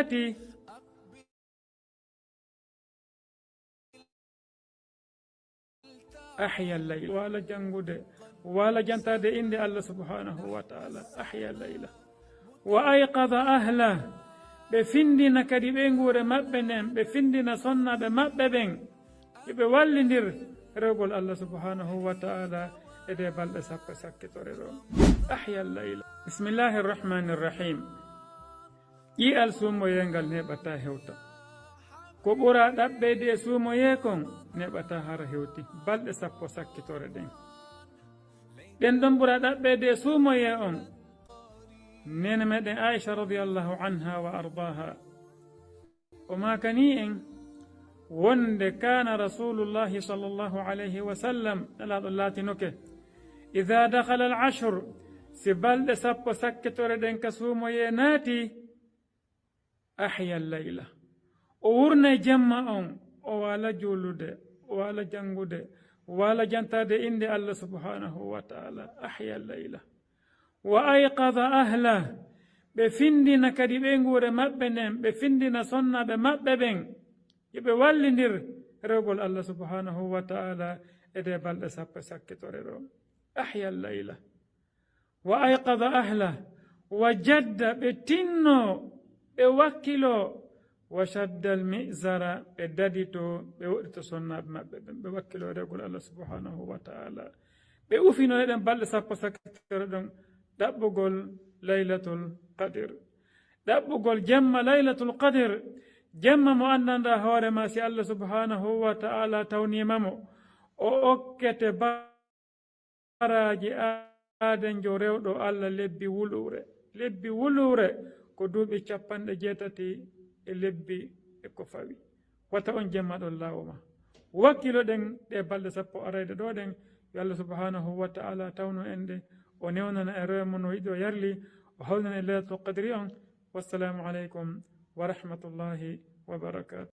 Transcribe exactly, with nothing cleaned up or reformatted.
naati, ahya al-layla, wala janngude, wala jantaade innde Allah subhanahu wa ta'ala, ahya al-layla. Wa ayqadha ahla, ɓe findina kadi ɓeynguure maɓɓe nden, ɓe findina sonnaaɓe maɓɓe ɓen, yo ɓe wallindir rewgol Allah subhanahu wa ta'ala e ɗee balɗe sappo e sakkitore ɗo. Ahya al-layla. Bismillahir rahmanir rahim. Ƴi'al suumoyee ngal neeɓataa hewta. Ko ɓuraa ɗaɓɓeede e suumoyee kon neeɓataa hara hewti balɗe sappo sakkitore ɗen. Ɗen ɗon ɓuraa ɗaɓɓeede e suumoyee on. Neene meɗen Aisha radiyallahu anha wa ardaha, o maakanii en wonde kana Rasulullahi sallallahu alayhi wa sallam, Nelaaɗo laatinoke, idha dakhala al-ashr, si balɗe sappo sakkitore ɗen ka suumoyee naati, ahya al-layla, o wurnay jemma on, o waala juulude, o waala janngude, o waala jantaade innde Allah subhanahu wa ta'ala, ahya al-layla. Wa ayqadha ahla, ɓe findina kadi ɓeynguure maɓɓe nden, ɓe findina sonnaaɓe maɓɓe ɓen, yo ɓe wallindir rewgol Allah subhanahu wa ta'ala e ɗee balɗe sappo e sakkitore ɗo. Ahya al-layla. Wa ayqadha ahla, wa jadda, ɓe tinno, ɓe wakkilo, wa shadda al-mi'zara, ɓe dadito, ɓe woɗɗito sonnaaɓe maɓɓe ɓen, ɓe wakkilo rewgol Allah subhanahu wa ta'ala. Ɓe ufino e ɗen balɗe sappo sakkitore ɗon ɗaɓɓugol Laylatul Qadr. Ɗaɓɓugol jemma Laylatul Qadr, jemma mo anndanɗaa hoore ma si Allah subhanahu wa ta'ala tawniima mo, o okkete baraaji aadanjo rewɗo Allah lebbi wuluure. Lebbi wuluure ko duuɓi capanɗe jeetati e lebbi e ko fawi. Wata on jemma ɗon laawo ma. Wakkiloɗen ɗee balɗe sappo arayɗe ɗoo ɗen, yo Allah subhanahu wa ta'ala tawnu en ɗe, o newnana en rewe mum no yiɗi o yarli, o hawnana en Laylatul Qadri on. Wassalamu aleykum wa rahmatullahi wa barakatuh.